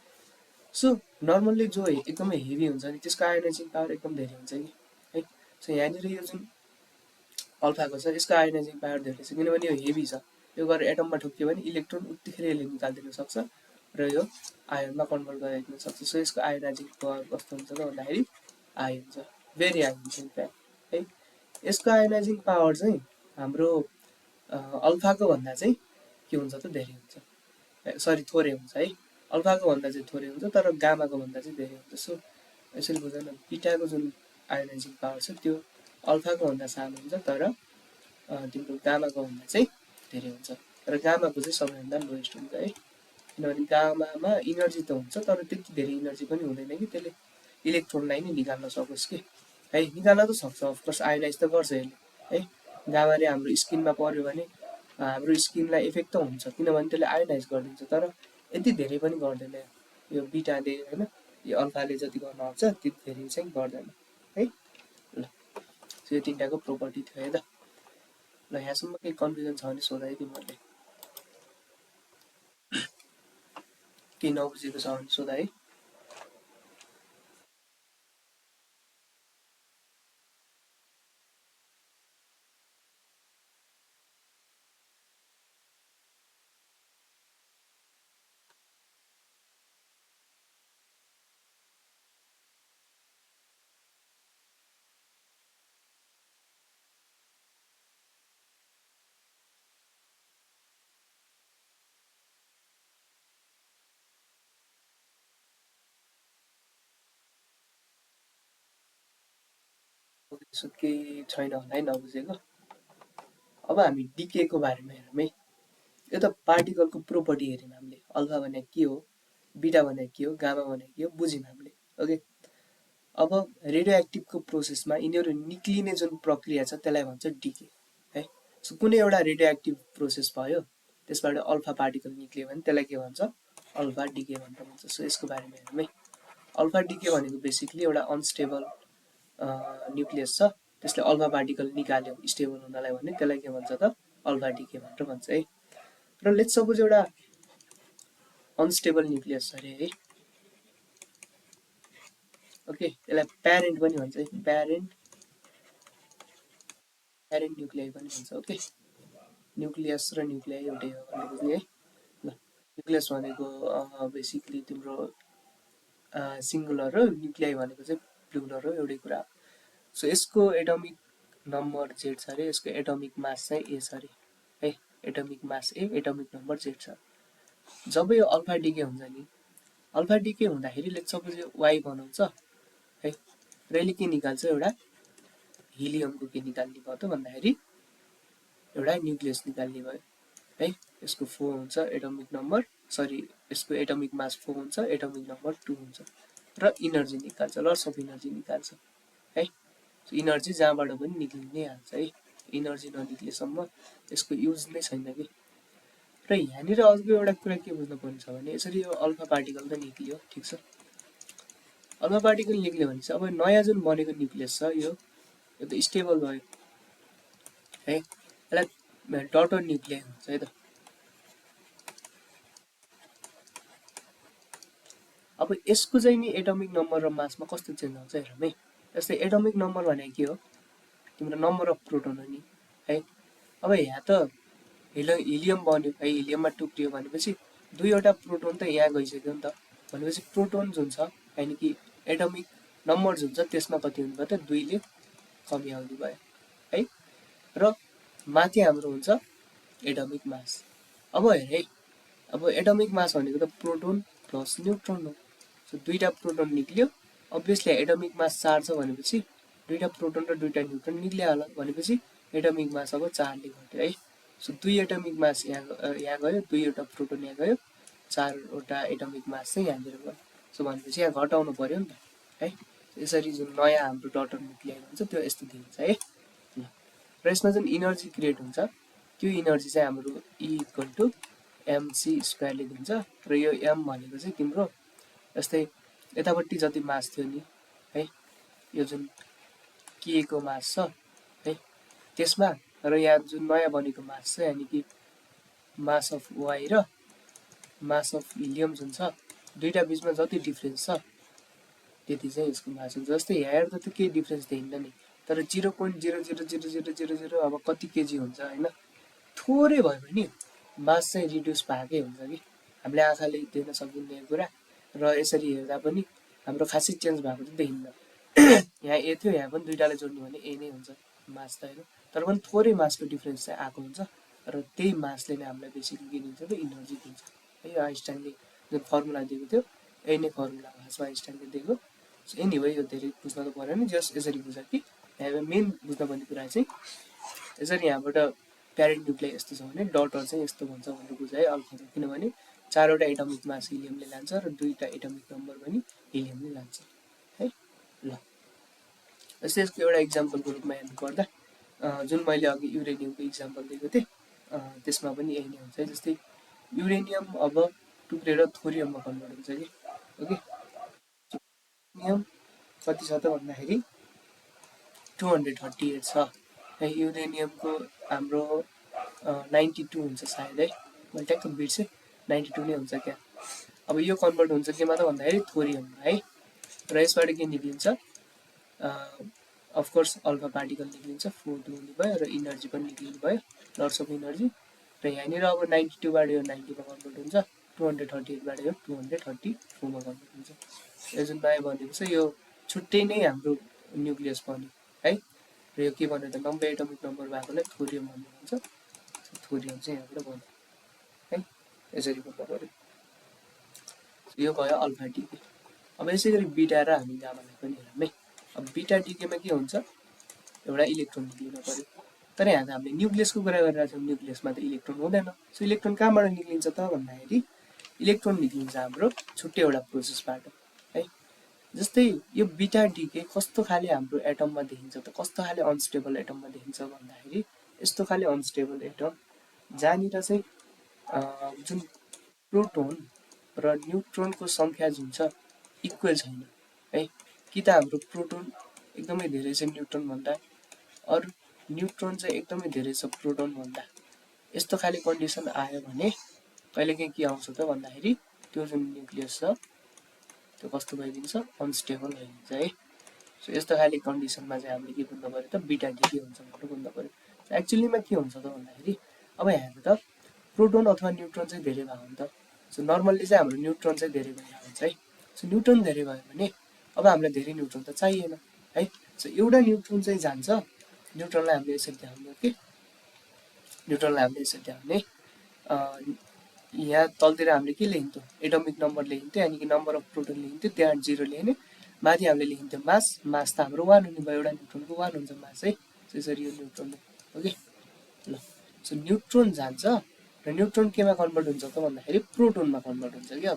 सो नर्मल्ली जो एकदमै हेभी हुन्छ नि त्यसको आयोनाइजिङ पावर एकदम धेरै हुन्छ कि है। सो यहाँनिर यो जुन अल्फाको छ यसको आयोनाइजिङ पावर धेरै छ किनभने यो हेभी छ, यो गएर एटममा ठोक्यो भने इलेक्ट्रोन उत्तिखेर यसले निकालिदिन सक्छ र यो आयोनमा कन्भर्ट गराइदिन सक्छ। सो यसको आयोनाइजिङ पावर कस्तो हुन्छ त भन्दाखेरि हाई हुन्छ, भेरी हाई हुन्छ इनफ्याक्ट है। यसको आयोनाइजिङ पावर चाहिँ हाम्रो अल्फाको भन्दा चाहिँ के हुन्छ त धेरै हुन्छ, सरी थोरै हुन्छ है। अल्फाको भन्दा चाहिँ थोरै हुन्छ तर गामाको भन्दा चाहिँ धेरै हुन्छ। सो यसरी बुझ्दैन, बिटाको जुन आयोनाइजिङ पावर छ त्यो अल्फाको भन्दा सानो हुन्छ तर तिम्रो गामाको भन्दा चाहिँ धेरै हुन्छ, र गामाको चाहिँ सबैभन्दा लोएस्ट हुन्छ है। किनभने गामामा इनर्जी त हुन्छ तर त्यति धेरै इनर्जी पनि हुँदैन कि त्यसले इलेक्ट्रोनलाई नै निकाल्न सकोस् कि है। निकाल्न त सक्छ अफकोर्स, आयोनाइज त गर्छ यसले है। गामाले हाम्रो स्किनमा पर्यो भने हाम्रो स्किनलाई इफेक्ट त हुन्छ किनभने त्यसले आयोनाइज गरिदिन्छ तर यति धेरै पनि गर्दैन यो बिटाले होइन, यो अल्फाले जति गर्न सक्छ त्यति धेरै चाहिँ गर्दैन है। ल यो तिनवटाको प्रोपर्टी थियो है त। ल यहाँसम्म केही कन्फ्युजन छ भने सोध है तिमीहरूले, केही नबुझेको छ भने सोध है। सो केही छैन होला है नबुझेको। अब हामी डिकेको बारेमा हेरौँ है। यो त पार्टिकलको प्रोपर्टी हेऱ्यौँ हामीले, अल्फा भनेको के हो, बिटा भनेको के हो, गामा भनेको के हो बुझ्यौँ हामीले। ओके, अब रेडियो एक्टिभको प्रोसेसमा यिनीहरू निक्लिने जुन प्रक्रिया छ त्यसलाई भन्छ डिके है। सो कुनै एउटा रेडियो एक्टिभ प्रोसेस भयो, त्यसबाट अल्फा पार्टिकल निक्लियो भने त्यसलाई के भन्छ, अल्फा डिके भनेर भन्छ। सो यसको बारेमा हेरौँ है। अल्फा डिके भनेको बेसिकली एउटा अनस्टेबल न्युक्लियस छ, त्यसले अल्फा पार्टिकल निकाल्यो स्टेबल हुनलाई भने त्यसलाई के भन्छ त, अल्फा डिके भनेर भन्छ है। र लेट्स सपोज एउटा अनस्टेबल न्युक्लियस छ अरे है। ओके, यसलाई प्यारेन्ट पनि भन्छ है, प्यारेन्ट न्युक्लियाई पनि भन्छ। ओके, न्युक्लियस र न्युक्लियाई एउटै हो भनेर बुझ्ने है। ल, न्युक्लियस भनेको बेसिकली तिम्रो सिङ्गुलर हो, न्युक्लियाई भनेको चाहिँ प्लुरल हो, एउटै कुरा। सो यसको एटमिक नम्बर जेड छ अरे, यसको एटमिक मास चाहिँ ए छ अरे है। एटमिक मास ए, एटमिक नम्बर जेड छ। जब यो अल्फा डिके हुन्छ नि, अल्फा डिके हुँदाखेरि लेट्स सपोज यो वाइ बनाउँछ है, र यसले के निकाल्छ, एउटा हिलियमको के निकाल्ने भयो त भन्दाखेरि एउटा न्युक्लियस निकाल्ने भयो है। यसको 4 हुन्छ एटमिक नम्बर, सरी यसको एटमिक मास 4 हुन्छ, एटमिक नम्बर 2 हुन्छ, र इनर्जी निकाल्छ, लट्स अफ इनर्जी निकाल्छ है। इनर्जी जहाँबाट पनि निक्लि नै हाल्छ है, इनर्जी ननिक्लेसम्म यसको युज नै छैन कि। र यहाँनिर अर्को एउटा कुरा के बुझ्नु पर्ने छ भने, यसरी यो अल्फा पार्टिकल त निक्लियो, ठिक छ। अल्फा पार्टिकल निक्ल्यो भने चाहिँ अब नयाँ जुन बनेको न्युक्लियस छ यो त स्टेबल भयो है, यसलाई डटर न्युक्लियाई हुन्छ है त। अब यसको चाहिँ नि एटमिक नम्बर र मासमा कस्तो चेन्ज आउँछ हेरौँ है। जस्तै एटमिक नम्बर भनेको के हो, तिम्रो नम्बर अफ प्रोटोन हो नि है। अब यहाँ त हिलियम बन्यो है, हिलियममा टुक्रियो भनेपछि दुईवटा प्रोटोन त यहाँ गइसक्यो नि त, भनेपछि प्रोटोन जुन छ यानि कि एटमिक नम्बर जुन छ त्यसमा कति हुनु भयो त, 2 ले कमी आउने भयो है। र माथि हाम्रो हुन्छ एटमिक मास। अब हेर है, अब एटमिक मास भनेको त प्रोटोन प्लस न्युट्रोन हो। सो दुईटा प्रोटोन निक्ल्यो, अभियसली एटमिक मास 4 छ भनेपछि दुईटा प्रोटोन र दुईटा न्युट्रोन निक्ल्या होला, भनेपछि एटमिक मास अब 4 ले घट्यो है। सो 2 एटमिक मास यहाँ गयो, 2वटा प्रोटोन यहाँ गयो, 4वटा एटमिक मास चाहिँ यहाँनिर गयो। सो भनेपछि यहाँ घटाउनु पर्यो नि त है। यसरी जुन नयाँ हाम्रो डटर न्युक्लियाई हुन्छ त्यो यस्तो देखिन्छ है। र यसमा जुन इनर्जी क्रिएट हुन्छ त्यो इनर्जी चाहिँ हाम्रो E=mc² ले दिन्छ। र यो m भनेको चाहिँ तिम्रो जस्तै यतापट्टि जति मास थियो नि है, यो जुन के को मास छ है त्यसमा, र यहाँ जुन नयाँ बनेको मास छ यानि कि मास अफ वाइ र मास अफ हिलियम जुन छ, दुईटा बिचमा जति डिफ्रेन्स छ त्यति चाहिँ यसको मास हुन्छ। जस्तै यहाँ हेर्दा त केही डिफ्रेन्स देखिन्न नि, तर 0.00000 अब कति केजी हुन्छ होइन, थोरै भयो भने मास चाहिँ रिड्युस भएकै हुन्छ कि, हामीले आँखाले देख्न सकिने कुरा। र यसरी हेर्दा पनि हाम्रो खासै चेन्ज भएको त देखिन्न। यहाँ ए थियो, यहाँ पनि दुईटाले जोड्नु भने ए नै हुन्छ मास त होइन, तर पनि थोरै मासको डिफ्रेन्स चाहिँ आएको हुन्छ। र त्यही मासले नै हामीलाई बेसिकली के दिन्छ त, इनर्जी दिन्छ है। यो आइन्स्टाइनले जुन फर्मुला दिएको थियो यही नै फर्मुला हो खासमा आइन्स्टाइनले दिएको। सो एनिवे यो धेरै बुझ्न त परेन, जस्ट यसरी बुझ कि यहाँ मेन बुझ्नुपर्ने कुरा चाहिँ यसरी यहाँबाट प्यारेन्ट न्युक्लियाई यस्तो छ भने डटर चाहिँ यस्तो भन्छ भनेर बुझ है अल्फाको, किनभने 4वटा एटमिक मास हिलियमले लान्छ र 2टा एटमिक नम्बर पनि हिलियमले लान्छ है। ल, जस्तै यसको एउटा इक्जाम्पलको रूपमा हेर्नुपर्दा जुन मैले अघि युरेनियमको इक्जाम्पल दिएको थिएँ त्यसमा पनि यही नै हुन्छ है। जस्तै युरेनियम अब टुक्रेर थोरियममा कन्भर्ट हुन्छ कि। ओके, युरेनियम कति छ त भन्दाखेरि 238 छ है। युरेनियमको हाम्रो 92 हुन्छ सायद है, मैले ट्याक्क बिर्सेँ, 92 नै हुन्छ क्या। अब यो कन्भर्ट हुन्छ केमा त भन्दाखेरि थोरियममा है। र यसबाट के निक्लिन्छ, अफकोर्स अल्फा पार्टिकल निक्लिन्छ, 4 हुने भयो, र इनर्जी पनि निक्लिने भयो, लट्स अफ इनर्जी। र यहाँनिर अब 92बाट यो 90मा कन्भर्ट हुन्छ, 238बाट यो 234मा कन्भर्ट हुन्छ। यो जुन नयाँ बनेको छ यो छुट्टै नै हाम्रो न्युक्लियस बन्यो है। र यो के भन्यो त, 90 एटमिक नम्बर भएकोलाई थोरियम भन्ने भन्छ। थोरियम चाहिँ यहाँबाट बन्यो है, यसरी बुझ्नु पऱ्यो। यो भयो अल्फा डिके। अब यसै गरी बिटा र हामी गामालाई पनि हेरौँ है। अब बिटा डिकेमा के हुन्छ, एउटा इलेक्ट्रोन निक्लिन पर्यो। तर यहाँ त हामीले न्युक्लियसको कुरा गरिरहेको छौँ, न्युक्लियसमा त इलेक्ट्रोन हुँदैन। सो इलेक्ट्रोन कहाँबाट निक्लिन्छ त भन्दाखेरि इलेक्ट्रोन निक्लिन्छ हाम्रो छुट्टै एउटा प्रोसेसबाट है। जस्तै यो बिटा डिके कस्तो खाले हाम्रो एटममा देखिन्छ त, कस्तो खाले अनस्टेबल एटममा देखिन्छ भन्दाखेरि यस्तो खाले अनस्टेबल एटम जहाँनिर चाहिँ जुन प्रोटोन र न्युट्रोनको सङ्ख्या जुन छ इक्वल छैन है। कि त हाम्रो प्रोटोन एकदमै धेरै छ न्युट्रोन भन्दा, अरू न्युट्रोन चाहिँ एकदमै धेरै छ प्रोटोन भन्दा। यस्तो खाले कन्डिसन आयो भने कहिलेकाहीँ के आउँछ त भन्दाखेरि त्यो जुन न्युक्लियस छ त्यो कस्तो भइदिन्छ, अनस्टेबल भइदिन्छ है। सो यस्तो खाले कन्डिसनमा चाहिँ हामीले के बुझ्नु पऱ्यो त, बिटा डिके हुन्छ भनेर बुझ्नु पऱ्यो। एक्चुअलीमा के हुन्छ त भन्दाखेरि अब यहाँ त प्रोटोन अथवा न्युट्रोन चाहिँ धेरै भयो नि त। सो नर्मल्ली चाहिँ हाम्रो न्युट्रोन चाहिँ धेरै भइरहेको हुन्छ है। सो न्युट्रोन धेरै भयो भने अब हामीलाई धेरै न्युट्रोन त चाहिएन है। सो एउटा न्युट्रोन चाहिँ जान्छ, न्युट्रोनलाई हामीले यसरी देखाउने कि न्युट्रोनलाई हामीले यसरी देखाउने, यहाँ तलतिर हामीले के लेखिन्थ्यो, एटोमिक नम्बर लेखिन्थ्यो, यानि कि नम्बर अफ प्रोटोन लेखिन्थ्यो, त्यहाँ 0 लेख्ने, माथि हामीले लेखिन्थ्यो मास, मास त हाम्रो 1 हुने भयो, एउटा न्युट्रोनको 1 हुन्छ मास है। त्यसरी यो न्युट्रोन ओके ल। सो न्युट्रोन जान्छ र न्युट्रोन केमा कन्भर्ट हुन्छ त भन्दाखेरि प्रोटोनमा कन्भर्ट हुन्छ क्या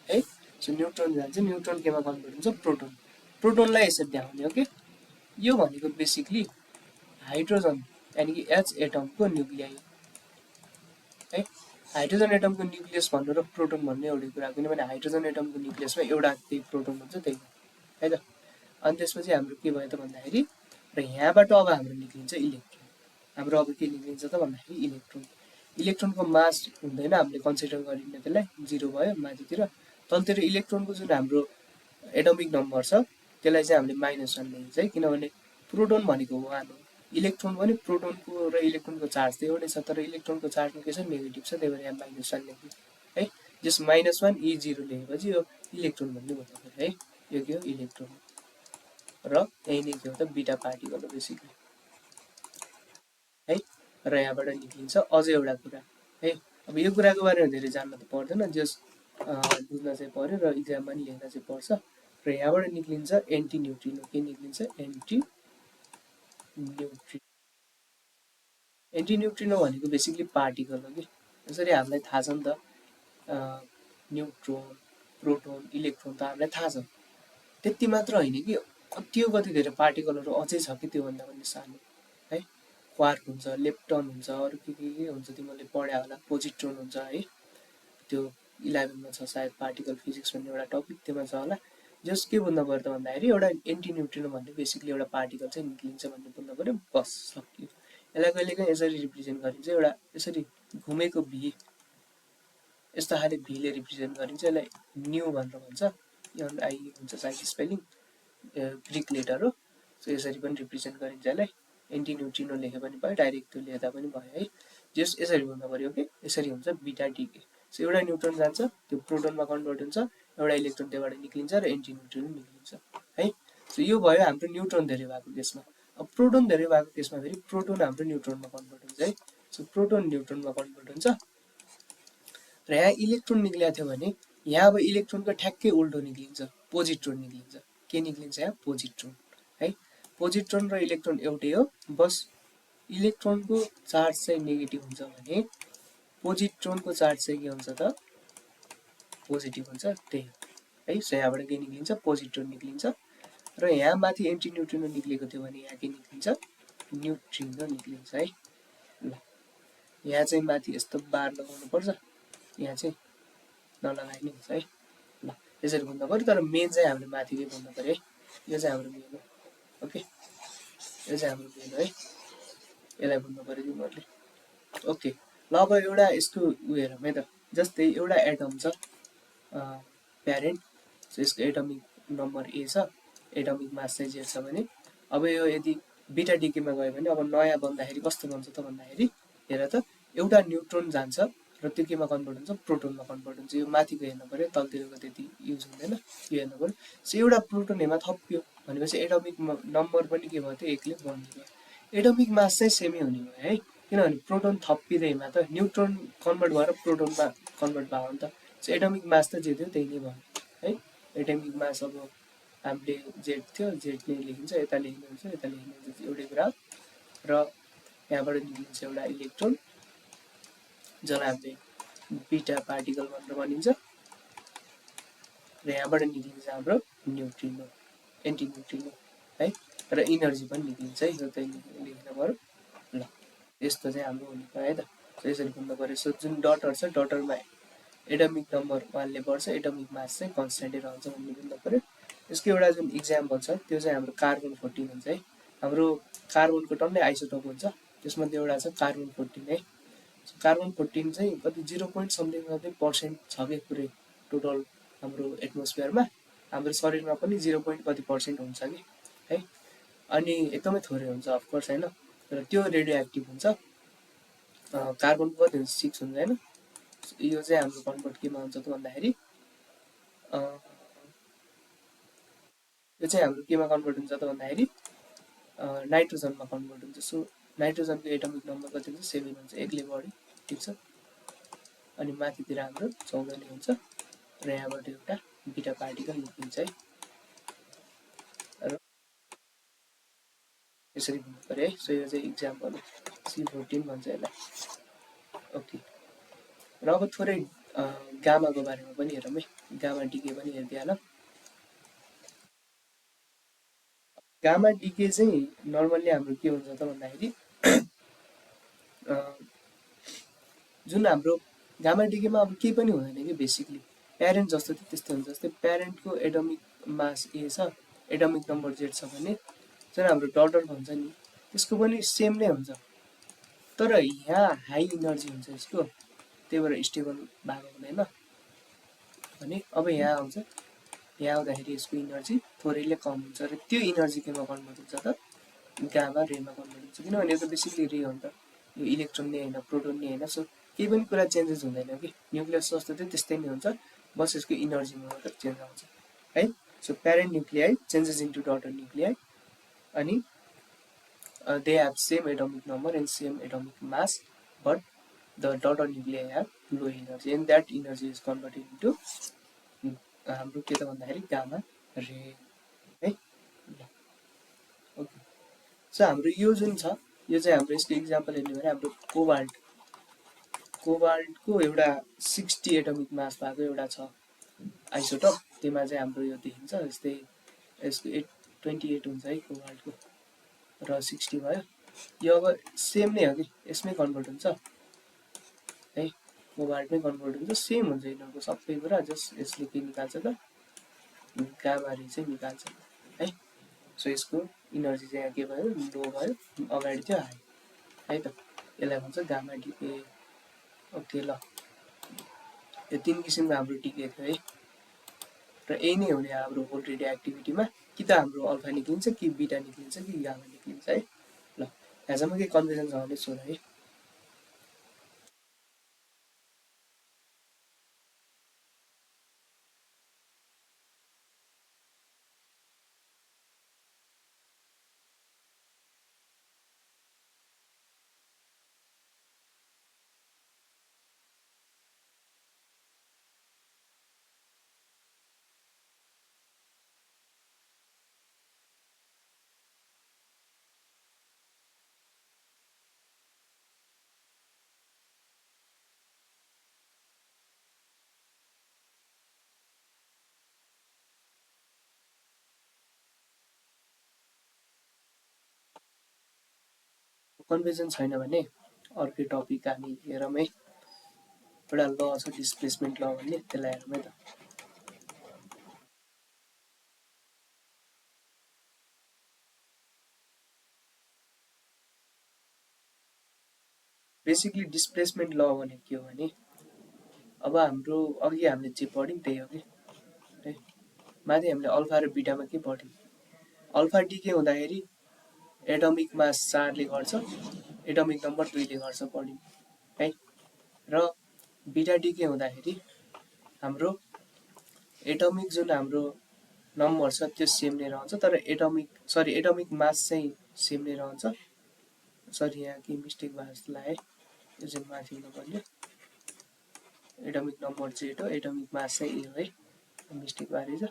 है। सो न्युट्रोन जान्छ, न्युट्रोन केमा कन्भर्ट हुन्छ, प्रोटोन। प्रोटोनलाई यसरी देखाउने हो कि यो भनेको बेसिकली हाइड्रोजन यानि कि एच एटमको न्युक्लियाई है। हाइड्रोजन एटमको न्युक्लियस भन्नु र प्रोटोन भन्ने एउटै कुरा, किनभने हाइड्रोजन एटमको न्युक्लियसमा एउटा त्यही प्रोटोन हुन्छ त्यही है त। अनि त्यसपछि हाम्रो के भयो त भन्दाखेरि र यहाँबाट अब हाम्रो निक्लिन्छ इलेक्ट्रोन। हाम्रो अब के निक्लिन्छ त भन्दाखेरि इलेक्ट्रोन। इलेक्ट्रोनको मास हुँदैन, हामीले कन्सिडर गरिने त्यसलाई 0 भयो माथितिर। तलतिर इलेक्ट्रोनको जुन हाम्रो एटोमिक नम्बर छ त्यसलाई चाहिँ हामीले -1 लेखिन्छ है, किनभने प्रोटोन भनेको 1 हो, इलेक्ट्रोन पनि प्रोटोनको र इलेक्ट्रोनको चार्ज त एउटै छ, तर इलेक्ट्रोनको चार्जमा के छ, नेगेटिभ छ, त्यही भएर यहाँ -1 लेख्ने है। जस -1 E0 लेखेपछि यो इलेक्ट्रोन भन्ने भन्नु पऱ्यो है। यो के हो, इलेक्ट्रोन र यही नै के हो त, बिटा पार्टिकल हो बेसिकली है। र यहाँबाट निक्लिन्छ अझै एउटा कुरा है। अब यो कुराको बारेमा धेरै जान्न त पर्दैन, जस बुझ्न चाहिँ पर्यो र इक्जाममा पनि लेख्न चाहिँ पर्छ। र यहाँबाट निक्लिन्छ एन्टी न्युट्रिनो। के निक्लिन्छ, एन्टी न्युट्रिनो। एन्टी न्युट्रिनो भनेको बेसिकली पार्टिकल हो कि। जसरी हामीलाई थाहा छ नि त न्युट्रोन, प्रोटोन, इलेक्ट्रोन त हामीलाई थाहा छ, त्यति मात्र होइन कि कति धेरै पार्टिकलहरू अझै छ कि त्योभन्दा पनि सानो है। क्वार्क हुन्छ, लेप्टन हुन्छ, अरू के हुन्छ तिमीहरूले पढ्या होला, पोजिट्रोन हुन्छ है। त्यो 11मा छ सायद, पार्टिकल फिजिक्स भन्ने एउटा टपिक, त्यसमा छ होला। जस के बुझ्नु पऱ्यो त भन्दाखेरि एउटा एन्टी न्युट्रिनो भन्ने बेसिकली एउटा पार्टिकल चाहिँ निक्लिन्छ भन्ने बुझ्नु पऱ्यो, बस सक्यो। यसलाई कहिलेकाहीँ यसरी रिप्रेजेन्ट गरिन्छ, एउटा यसरी घुमेको भी, यस्तो खाले भीले रिप्रेजेन्ट गरिन्छ। यसलाई न्यू भनेर भन्छ, आई हुन्छ सायद स्पेलिङ, ग्रिक लेटर हो। सो यसरी पनि रिप्रेजेन्ट गरिन्छ यसलाई। एन्टी न्युट्रिनो लेखे पनि भयो, डाइरेक्ट त्यो लेख्दा पनि भयो है। जस यसरी बुझ्नु पऱ्यो कि यसरी हुन्छ बिटा डिके। सो एउटा न्युट्रोन जान्छ, त्यो प्रोटोनमा कन्भर्ट हुन्छ, एउटा इलेक्ट्रोन त्यहाँबाट निक्लिन्छ र एन्टी न्युट्रिनो निक्लिन्छ है। सो यो भयो हाम्रो न्युट्रोन धेरै भएको केसमा। अब प्रोटोन धेरै भएको केसमा फेरि प्रोटोन हाम्रो न्युट्रोनमा कन्भर्ट हुन्छ है। सो प्रोटोन न्युट्रोनमा कन्भर्ट हुन्छ र यहाँ इलेक्ट्रोन निक्लिएको थियो भने यहाँ अब इलेक्ट्रोनको ठ्याक्कै उल्टो निक्लिन्छ, पोजिट्रोन निक्लिन्छ। के निक्लिन्छ यहाँ, पोजिट्रोन है। पोजिट्रोन र इलेक्ट्रोन एउटै हो, बस इलेक्ट्रोनको चार्ज चाहिँ नेगेटिभ हुन्छ भने पोजिट्रोनको चार्ज चाहिँ के हुन्छ त, पोजिटिभ हुन्छ, त्यही हो है। सो यहाँबाट के निक्लिन्छ, पोजिट्रोन निक्लिन्छ। र यहाँ माथि एन्टी न्युट्रिनो निक्लिएको थियो भने यहाँ के निक्लिन्छ, न्युट्रिनो निक्लिन्छ है। ल यहाँ चाहिँ माथि यस्तो बार लगाउनु पर्छ, यहाँ चाहिँ नलगाइ नै हुन्छ है। ल यसरी बुझ्नु पऱ्यो, तर मेन चाहिँ हामीले माथिकै बुझ्नु पऱ्यो है। यो चाहिँ हाम्रो मेन हो ओके, यो चाहिँ हाम्रो मेन हो है, यसलाई बुझ्नु पऱ्यो तिमीहरूले ओके। ल अब एउटा यसको उ हेरौँ है त। जस्तै एउटा एटम छ प्यारेन्ट, सो यसको एटोमिक नम्बर ए छ, एटोमिक मास चाहिँ जे छ भने अब यो यदि बिटा डिकेमा गयो भने अब नयाँ बन्दाखेरि कस्तो बन्छ त भन्दाखेरि हेर त, एउटा न्युट्रोन जान्छ र त्यो केमा कन्भर्ट हुन्छ, प्रोटोनमा कन्भर्ट हुन्छ। यो माथिको हेर्नु पऱ्यो, तलतिरको त्यति युज हुँदैन, यो हेर्नु पऱ्यो। सो एउटा प्रोटोन यसमा थपियो भनेपछि एटोमिक नम्बर पनि के भयो त, एकले बनियो। एटोमिक मास चाहिँ सेमै हुने भयो है, किनभने प्रोटोन थपिँदैमा त न्युट्रोन कन्भर्ट भएर प्रोटोनमा कन्भर्ट भयो नि त। सो एटोमिक मास त जे थियो त्यही नै भयो है। एटोमिक मास अब हामीले जेड थियो, जेड नै लेखिन्छ, यता लेख्ने हुन्छ, यता लेख्ने हुन्छ, एउटै कुरा हो। र यहाँबाट निक्लिन्छ एउटा इलेक्ट्रोन, जसलाई हामीले बिटा पार्टिकल भनेर भनिन्छ। र यहाँबाट निक्लिन्छ हाम्रो न्युट्रिनो, एन्टी न्युट्रिनो है। र इनर्जी पनि निक्लिन्छ है, यो चाहिँ लेख्नु पऱ्यो ल। यस्तो चाहिँ हाम्रो हुने भयो है त। यसरी बुझ्नु पऱ्यो। सो जुन डटहरू छ, डटरमा एटमिक नम्बर वानले बढ्छ, एटमिक मास चाहिँ कन्सटेन्टै रहन्छ भन्ने बुझ्नु पऱ्यो। यसको एउटा जुन इक्जाम्पल छ त्यो चाहिँ हाम्रो कार्बन 14 हुन्छ है। हाम्रो कार्बनको टन्नै आइसोटोप हुन्छ, त्यसमध्ये एउटा छ कार्बन 14 है। कार्बन 14 चाहिँ कति 0 पोइन्ट समथिङ कति पर्सेन्ट छ कि पुरै टोटल हाम्रो एटमोस्फियरमा। हाम्रो शरीरमा पनि 0 पोइन्ट कति पर्सेन्ट हुन्छ कि है। अनि एकदमै थोरै हुन्छ अफकोर्स होइन। र त्यो रेडियो एक्टिभ हुन्छ। कार्बनको कति हुन्छ 6 हुन्छ होइन। यो चाहिँ हाम्रो कन्भर्ट केमा हुन्छ त भन्दाखेरि यो चाहिँ हाम्रो केमा कन्भर्ट हुन्छ त भन्दाखेरि नाइट्रोजनमा कन्भर्ट हुन्छ। सो नाइट्रोजनको एटमिक नम्बर कति हुन्छ 7 हुन्छ, एकले बढी ठिक छ। अनि माथितिर हाम्रो 14 नै हुन्छ। र यहाँबाट एउटा बिटा पार्टिकल निक्लिन्छ है। र यसरी बुझ्नु पऱ्यो है। सो यो चाहिँ इक्जाम्पल हो, C14 भन्छ यसलाई। ओके। र अब थोरै गामाको बारेमा पनि हेरौँ है। गामा डिके पनि हेरिदिइहालौँ। गामा डिके चाहिँ नर्मल्ली हाम्रो के हुन्छ त भन्दाखेरि जुन हाम्रो गामा डिकेमा अब केही पनि हुँदैन कि बेसिकली प्यारेन्ट जस्तो थियो त्यस्तै हुन्छ। जस्तै प्यारेन्टको एटमिक मास ए छ, एटमिक नम्बर जेड छ भने जुन हाम्रो डटर भन्छ नि त्यसको पनि सेम नै हुन्छ। तर यहाँ हाई इनर्जी हुन्छ यसको, त्यही भएर स्टेबल भएको हुँदैन भने। अब यहाँ आउँछ, यहाँ आउँदाखेरि यसको इनर्जी थोरैले कम हुन्छ र त्यो इनर्जी केमा कन्भर्ट हुन्छ त गामा रेमा कन्भर्ट हुन्छ। किनभने यो त बेसिकली रे हो नि त, यो इलेक्ट्रोन नै होइन, प्रोटोन नै होइन। सो केही पनि कुरा चेन्जेस हुँदैन कि, न्युक्लियस जस्तो थियो त्यस्तै नै हुन्छ, बस यसको इनर्जीमा मात्र चेन्ज आउँछ है। So parent nuclei changes into daughter nuclei अनि they have same atomic number and same atomic mass, but the daughter nuclei have low energy and that energy is converted into हाम्रो के त भन्दाखेरि गामा रे है। Okay. So हाम्रो यो जुन छ यो चाहिँ हाम्रो यसको इक्जाम्पल हेर्ने भने हाम्रो कोबाल्टको एउटा 60 एटमिक मास भएको एउटा छ आइसोटप, त्यसमा चाहिँ हाम्रो यो देखिन्छ। जस्तै यसको 28 हुन्छ है कोबाल्टको, र 60 भयो। यो अब सेम नै हो कि, यसमै कन्भर्ट हुन्छ है, कोबाल्टमै कन्भर्ट हुन्छ, सेम हुन्छ यिनीहरूको सबै कुरा। जस्ट यसले के निकाल्छ त गामा रे चाहिँ निकाल्छ है। सो यसको इनर्जी चाहिँ यहाँ के भयो, लो भयो, अगाडि थियो हाई है त। यसलाई भन्छ गामा डिके। ओके ल, यो 3 किसिमको हाम्रो डिके थियो है। र यही नै हुने हाम्रो होल रेडियो एक्टिभिटीमा, कि त हाम्रो अल्फा निक्लिन्छ, कि बिटा निक्लिन्छ, कि गामा निक्लिन्छ है। ल यहाँसम्म केही कन्फ्युजन छ भने सोध है। कन्फ्युजन छैन भने अर्कै टपिक हामी हेरौँ है। एउटा ल छ डिस्प्लेसमेन्ट ल भन्ने, त्यसलाई हेरौँ है त। बेसिकली डिस्प्लेसमेन्ट ल भनेको के हो भने अब हाम्रो अघि हामीले जे पढ्यौँ त्यही हो कि है। माथि हामीले अल्फा र बिटामा के पढ्यौँ, अल्फा डिके हुँदाखेरि एटमिक मास 4ले गर्छ, एटमिक नम्बर 2ले गर्छ पढ्यौँ है। र बिटा डिके हुँदाखेरि हाम्रो एटमिक जुन हाम्रो नम्बर छ त्यो सेम नै रहन्छ, तर एटमिक मास चाहिँ सेम नै रहन्छ। सरी यहाँ के मिस्टेक भएको जस्तो लाग्यो, यो चाहिँ माथि हुनु पर्यो। एटमिक नम्बर जेड हो, एटमिक मास चाहिँ ए हो है, मिस्टेक भएको रहेछ।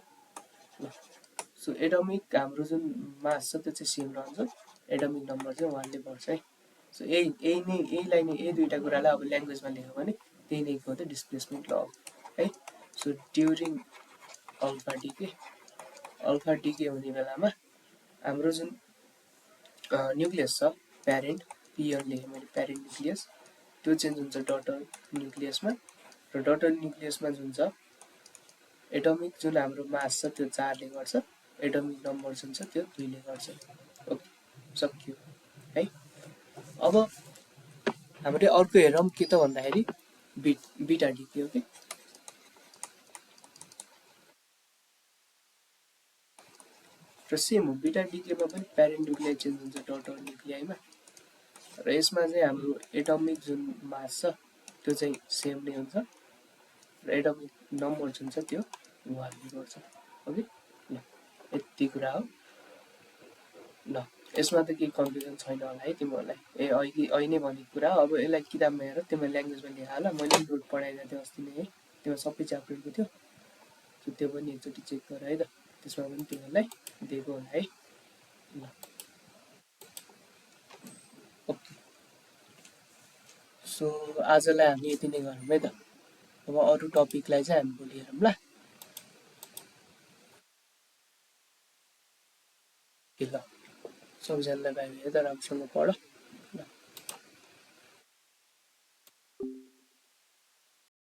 ल सो एटमिक हाम्रो जुन मास छ त्यो चाहिँ सेम रहन्छ, एटमिक नम्बर चाहिँ 1 ले बढ्छ है। सो यहीलाई नै यही दुईवटा कुरालाई अब ल्याङ्ग्वेजमा लेख्यो भने त्यही नै हो त डिस्प्लेसमेन्ट ल है। सो ड्युरिङ अल्फा डिके हुने बेलामा हाम्रो जुन न्युक्लियस छ प्यारेन्ट पिएन लेखेँ मैले प्यारेन्ट न्युक्लियस, त्यो चेन्ज हुन्छ डटर न्युक्लियसमा, र डटर न्युक्लियसमा जुन छ एटमिक जुन हाम्रो मास छ त्यो 4 ले गर्छ, एटमिक नम्बर जुन छ त्यो 2 ले गर्छ। ओके, सक्यो है। अब हामीले अर्को हेरौँ के त भन्दाखेरि बिटा डिके हो कि। र सेम हो बिटा डिकेमा पनि प्यारेन्ट न्युक्लियाई चेन्ज हुन्छ डटर न्युक्लियाईमा, र यसमा चाहिँ हाम्रो एटमिक जुन मास छ त्यो चाहिँ सेम नै हुन्छ, र एटमिक नम्बर जुन छ त्यो 1 ले गर्छ। ओके, ल यति कुरा हो। ल यसमा त केही कन्फ्युजन छैन होला है तिमीहरूलाई, ऐ नै भनेको कुरा हो। अब यसलाई किताबमा हेर, तिमीलाई ल्याङ्ग्वेजमा लेखाएला, मैले पनि नोट पढाइदिएको थिएँ अस्ति नै है, त्यो सबै च्याप्टरको थियो, त्यो पनि एकचोटि चेक गर है त, त्यसमा पनि तिमीहरूलाई दिएको होला है। ल ओके, सो आजलाई हामी यति नै गरौँ है त। अब अरू टपिकलाई चाहिँ हामी भोलि हेरौँ ल। ल सबैजनालाई बाई बाई है त, राम्रोसँग पढ।